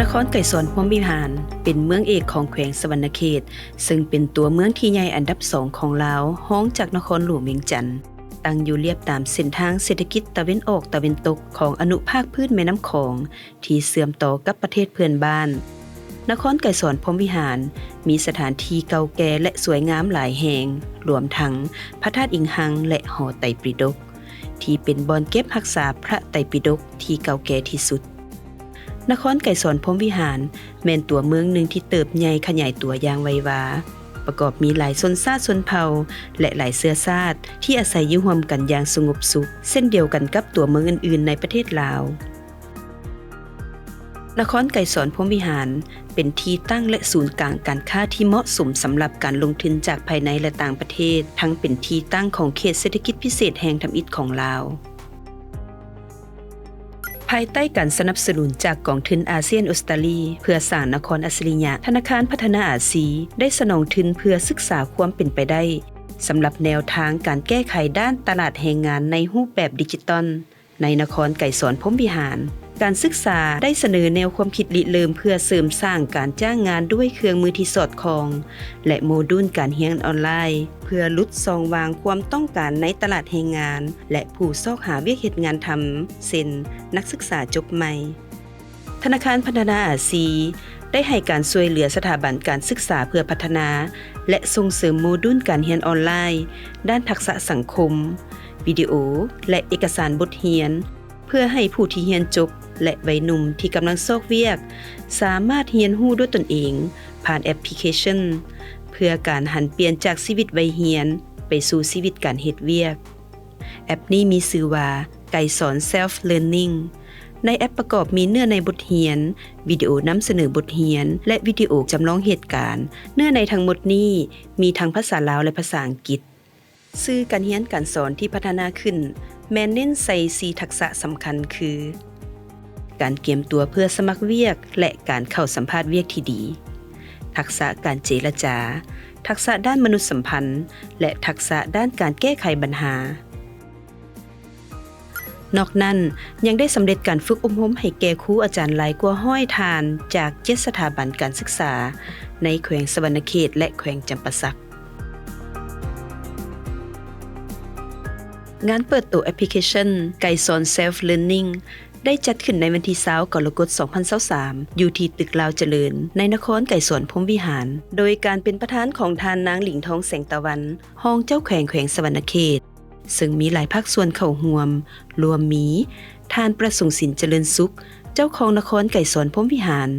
ນະຄອນໄກສອນພົມວິຫານ ເປັນເມືອງເອກຂອງແຂວງສະຫວັນນະເຂດ, ເຊິ່ງເປັນຕົວເມືອງທີ່ໃຫຍ່ອັນດັບສອງຂອງລາວ, ຮອງຈາກນະຄອນຫຼວງວຽງຈັນ, ຕັ້ງຢູ່ລຽບຕາມເສັ້ນທາງເສດຖະກິດຕາເວັນອອກຕາເວັນຕົກຂອງອະນຸພາກພື້ນແມ່ນ້ຳຂອງ ທີ່ເຊື່ອມຕໍ່ກັບປະເທດເພື່ອນບ້ານ. ນະຄອນໄກສອນພົມວິຫານ ມີສະຖານທີ່ເກົ່າແກ່ ແລະ ສວຍງາມຫຼາຍແຫ່ງ, ລວມທັງພະທາດອິງຮັງ ແລະ ຫໍໄຕປິດົກ ທີ່ເປັນບ່ອນເກັບຮັກສາພະໄຕປິດົກທີ່ເກົ່າແກ່ທີ່ສຸດ. ນະຄອນໄກສອນພົມວິຫານ ແມ່ນຕົວເມືອງໜຶ່ງທີ່ເຕີບໃຫຍ່ຂະຫຍາຍຕົວຢ່າງໄວວາ, ປະກອບມີຫຼາຍຊົນຊາດຊົນເຜົ່າ ແລະ ຫຼາຍເຊື້ອຊາດ ທີ່ອາໄສຢູ່ຮ່ວມກັນຢ່າງສະຫງົບສຸກ, ເຊັ່ນດຽວກັນກັບຕົວເມືອງອື່ນໆໃນປະເທດລາວ. ນະຄອນໄກສອນພົມວິຫານ ເປັນທີ່ຕັ້ງ ແລະ ສູນກາງການຄ້າທີ່ເໝາະສົມສຳລັບການລົງທຶນຈາກພາຍໃນ ແລະ ຕ່າງປະເທດ, ທັງເປັນທີ່ຕັ້ງຂອງເຂດເສດຖະກິດພິເສດແຫ່ງທຳອິດຂອງລາວ. ພາຍໃຕ້ການສະໜັບສະໜູນຈາກກອງທຶນອາຊຽນອົດສະຕາລີ ເພື່ອສ້າງນະຄອນອັດສະລິຍະ, ທະນາຄານພັດທະນາອາຊີ ໄດ້ສະໜອງທຶນເພື່ອສຶກສາຄວາມເປັນໄປໄດ້ ສຳລັບແນວທາງການແກ້ໄຂດ້ານຕະຫຼາດແຮງງານໃນຮູບແບບດິຈິຕອນ ໃນນະຄອນໄກສອນພົມວິຫານ. ການສຶກສາໄດ້ສະເໜີແນວຄວາມຄິດລິເລີ່ມເພື່ອເສີມສ້າງການຈ້າງງານດ້ວຍເຄື່ອງມືທີ່ສອດຄ່ອງ ແລະ ໂມດູນການຮຽນອອນລາຍ ເພື່ອຫຼຸດຊ່ອງວ່າງຄວາມຕ້ອງການໃນຕະຫຼາດແຮງງານ ແລະ ຜູ້ຊອກຫາວຽກເຮັດງານທຳ ເຊັ່ນ ນັກສຶກສາຈົບໃໝ່. ທະນາຄານພັດທະນາອາຊີ ໄດ້ໃຫ້ການຊ່ວຍເຫຼືອສະຖາບັນການສຶກສາເພື່ອພັດທະນາ ແລະ ສົ່ງເສີມໂມດູນການຮຽນອອນລາຍ ດ້ານທັກສະສັງຄົມ, ວິດີໂອ ແລະ ເອກະສານບົດຮຽນ ເພື່ອໃຫ້ຜູ້ທີ່ຮຽນຈົບ ແລະ ໄວໜຸ່ມທີ່ກຳລັງຊອກວຽກ ສາມາດຮຽນຮູ້ດ້ວຍຕົນເອງຜ່ານແອັບພລິເຄຊັນ ເພື່ອການຫັນປ່ຽນຈາກຊີວິດໄວຮຽນໄປສູ່ຊີວິດການເຮັດວຽກ. ແອັບນີ້ມີຊື່ວ່າ ໄກສອນ Self Learning. ໃນແອັບປະກອບມີເນື້ອໃນບົດຮຽນ, ວິດີໂອນຳສະເໜີບົດຮຽນ ແລະ ວິດີໂອຈຳລອງເຫດການ. ເນື້ອໃນທັງໝົດນີ້ມີທັງພາສາລາວ ແລະ ພາສາອັງກິດ. ສື່ການຮຽນການສອນທີ່ພັດທະນາຂຶ້ນ ແມ່ນເນັ້ນໃສ່ສີ່ທັກສະສຳຄັນຄື ການກຽມຕົວເພື່ອສະໝັກວຽກ ແລະ ການເຂົ້າສຳພາດວຽກທີ່ດີ, ທັກສະການເຈລະຈາ, ທັກສະດ້ານມະນຸດສຳພັນ ແລະ ທັກສະດ້ານການແກ້ໄຂບັນຫາ. ນອກນັ້ນ ຍັງໄດ້ສຳເລັດການຝຶກອົບຮົມໃຫ້ແກ່ຄູອາຈານຫຼາຍກວ່າຮ້ອຍທ່ານ ຈາກເຈັດສະຖາບັນການສຶກສາໃນແຂວງສະຫວັນນະເຂດ ແລະ ແຂວງຈຳປາສັກ. ງານເປີດໂຕແອັບພລິເຄຊັນ ໄກສອນ Self Learning ໄດ້ຈັດຂຶ້ນໃນວັນທີຊາວ ກໍລະກົດ ສອງພັນຊາວສາມ ຢູ່ທີ່ຕຶກລາວຈະເລີນ ໃນນະຄອນໄກສອນພົມວິຫານ ໂດຍການເປັນປະທານຂອງທ່ານນາງ ຫຼີງທອງ ແສງຕາວັນ ຮອງເຈົ້າແຂວງແຂວງສະຫວັນນະເຂດ, ເຊິ່ງມີຫຼາຍພາກສ່ວນເຂົ້າຮ່ວມ, ລວມມີ ທ່ານ ປະສົງສິນ ຈະເລີນສຸກ ເຈົ້າຄອງນະຄອນໄກສອນພົມວິຫານ,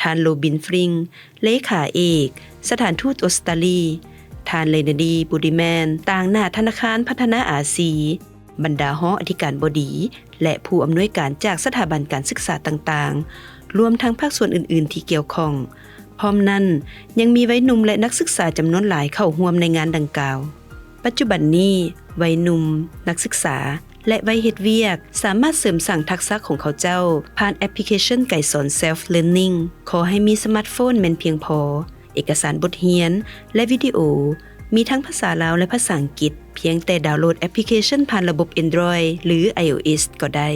ທ່ານ ໂລບິນ ຟຣິງ ເລຂາເອກສະຖານທູດອົດສະຕາລີ, ທ່ານ ເລນາດີ ບູດີແມນ ຕາງໜ້າທະນາຄານພັດທະນາອາຊີ, ບັນດາຮອງອະທິການບໍດີ ແລະ ຜູ້ອຳນວຍການຈາກສະຖາບັນການສຶກສາຕ່າງໆ, ລວມທັງພາກສ່ວນອື່ນໆທີ່ກ່ຽວຂ້ອງ. ພ້ອມນັ້ນ ຍັງມີໄວໜຸ່ມ ແລະ ນັກສຶກສາຈຳນວນຫຼາຍເຂົ້າຮ່ວມໃນງານດັ່ງກ່າວ. ປັດຈຸບັນນີ້ ໄວໜຸ່ມ, ນັກສຶກສາ ແລະ ໄວເຮັດວຽກ ສາມາດເສີມສ້າງທັກສະຂອງເຂົາເຈົ້າຜ່ານແອັບພລິເຄຊັນໄກສອນ Self Learning. ຂໍໃຫ້ມີສະມາດໂຟນແມ່ນພຽງພໍ. ເອກະສານບົດຮຽນ ແລະ ວິດີໂອ ມີທັງພາສາລາວ ແລະ ພາສາອັງກິດ. ພຽງແຕ່ດາວໂຫຼດແອັບພລິເຄຊັນຜ່ານລະບົບ Android ຫຼື iOS ກໍໄດ້.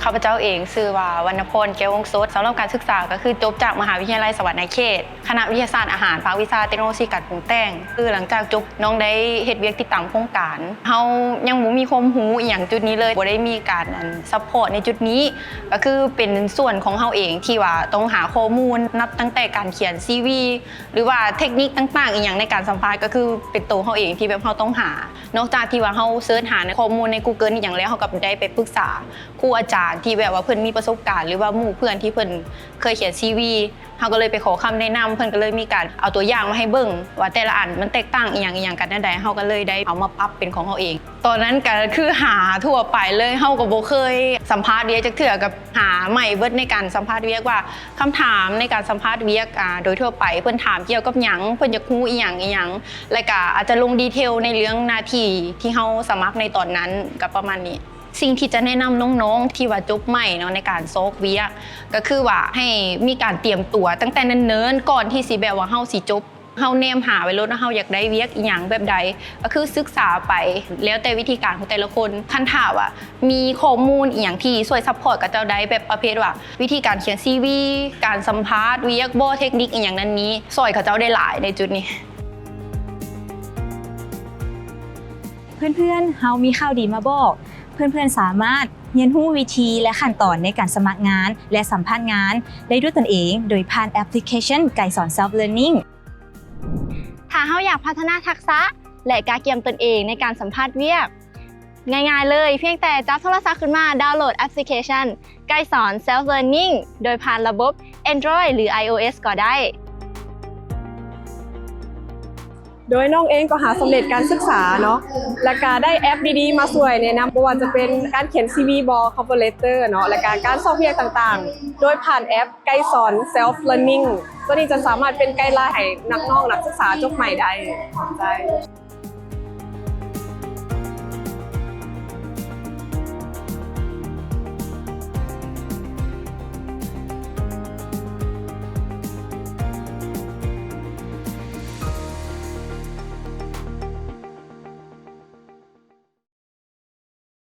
ຂ້າພະເຈົ້າເອງຊື່ວ່າ ວັນນະພອນ ແກ້ວວົງສົດ. ສຳລັບການສຶກສາກໍຄືຈົບຈາກມະຫາວິທະຍາໄລສະຫວັນນະເຂດ, ຄະນະວິທະຍາສາດອາຫານ, ພາກວິຊາເຕັກໂນໂລຊີການປຸງແຕ່ງ. ຄືຫຼັງຈາກຈົບ ນ້ອງໄດ້ເຮັດວຽກຕິດຕາມໂຄງການ. ເຮົາຍັງບໍ່ມີຄວາມຮູ້ອີ່ຫຍັງຈຸດນີ້ເລີຍ, ບໍ່ໄດ້ມີການ ອັນ ຊັບພອດໃນຈຸດນີ້. ກໍຄືເປັນສ່ວນຂອງເຮົາເອງທີ່ວ່າຕ້ອງຫາຂໍ້ມູນ, ນັບຕັ້ງແຕ່ການຂຽນຊີວີ ຫຼືວ່າເທັກນິກຕ່າງໆອີ່ຫຍັງໃນການສຳພາດ ກໍຄືເປັນໂຕເຮົາເອງທີ່ແບບເຮົາຕ້ອງຫາ. ນອກຈາກທີ່ວ່າເຮົາເສີດຫາໃນຂໍ້ມູນໃນ Google ອີ່ຫຍັງແລ້ວ, ເຮົາກໍໄດ້ໄປປຶກສາຄູອາຈານທີ່ແບບວ່າເພິ່ນມີປະສົບການ ຫຼືວ່າໝູ່ເພື່ອນທີ່ເພິ່ນເຄີຍຂຽນຊີວີ. ເຮົາກໍເລີຍໄປຂໍຄຳແນະນຳ, ເພິ່ນກໍເລີຍມີການເອົາຕົວຢ່າງມາໃຫ້ເບິ່ງວ່າແຕ່ລະອັນມັນແຕກຕ່າງອີ່ຫຍັງອີ່ຫຍັງກັນແນວໃດ, ເຮົາກໍເລີຍໄດ້ເອົາມາປັບເປັນຂອງເຮົາເອງ. ຕອນນັ້ນກໍຄືຫາທົ່ວໄປເລີຍ, ເຮົາກໍບໍ່ເຄີຍສຳພາດວຽກຈັກເທື່ອ, ກໍຫາໃໝ່ເບິດໃນການສຳພາດວຽກວ່າ ຄຳຖາມໃນການສຳພາດວຽກ ອາ ໂດຍທົ່ວໄປ ເພິ່ນຖາມກ່ຽວກັບຫຍັງ, ເພິ່ນຢາກຮູ້ອີ່ຫຍັງອີ່ຫຍັງ, ແລ້ວກະອາດຈະລົງດີເທວໃນເລື່ອງໜ້າທີ່ທີ່ເຮົາສະໝັກໃນຕອນນັ້ນ, ກໍປະມານນີ້. ສິ່ງທີ່ຈະແນະນຳນ້ອງໆທີ່ວ່າຈົບໃໝ່ເນາະ ໃນການຊອກວຽກ ກໍຄືວ່າໃຫ້ມີການຕຽມຕົວຕັ້ງແຕ່ເນີນໆ ກ່ອນທີ່ຊິແບບວ່າເຮົາຊິຈົບ ເຮົາແນມຫາໄວ້ໂລດວ່າເຮົາຢາກໄດ້ວຽກອີ່ຫຍັງແບບໃດ ກໍຄືສຶກສາໄປ ແລ້ວແຕ່ວິທີການຂອງແຕ່ລະຄົນ. ຄັນຖ້າວ່າມີຂໍ້ມູນອີ່ຫຍັງທີ່ຊ່ວຍຊັບພອດເຂົາເຈົ້າໄດ້ ແບບປະເພດວ່າວິທີການຂຽນຊີວີ ການສຳພາດວຽກບໍ ເທັກນິກອີ່ຫຍັງນັ້ນນີ້ ຊ່ອຍເຂົາເຈົ້າໄດ້ຫຼາຍໃນຈຸດນີ້. ເພື່ອນໆ ເຮົາມີຂ່າວດີມາບອກ. ເພື່ອນໆ ສາມາດຮຽນຮູ້ວິທີ ແລະ ຂັ້ນຕອນໃນການສະໝັກງານ ແລະ ສຳພາດງານໄດ້ດ້ວຍຕົນເອງ ໂດຍຜ່ານແອັບພລິເຄຊັນໄກສອນ Self Learning. ຖ້າເຮົາຢາກພັດທະນາທັກສະ ແລະ ກະກຽມຕົນເອງໃນການສຳພາດວຽກ, ງ່າຍໆ ເລີຍ, ພຽງແຕ່ຈັບໂທລະສັບຂຶ້ນມາ ດາວໂຫຼດແອັບພລິເຄຊັນໄກສອນ Self Learning ໂດຍຜ່ານລະບົບ Android ຫຼື iOS ກໍໄດ້. ໂດຍນ້ອງເອງກໍຫາສຳເລັດການສຶກສາເນາະ ແລະກະໄດ້ແອັບດີໆມາຊ່ວຍແນະນຳ ບໍ່ວ່າຈະເປັນການຂຽນຊີວີບໍ cover letter ເນາະ ແລະກະການຊອກວຽກຕ່າງໆ ໂດຍຜ່ານແອັບໄກສອນ Self Learning. ຕົວນີ້ຈະສາມາດເປັນໄກໄລນ໌ໃຫ້ນັກນ້ອງນັກສຶກສາຈົບໃໝ່ໄດ້. ຂອບໃຈ.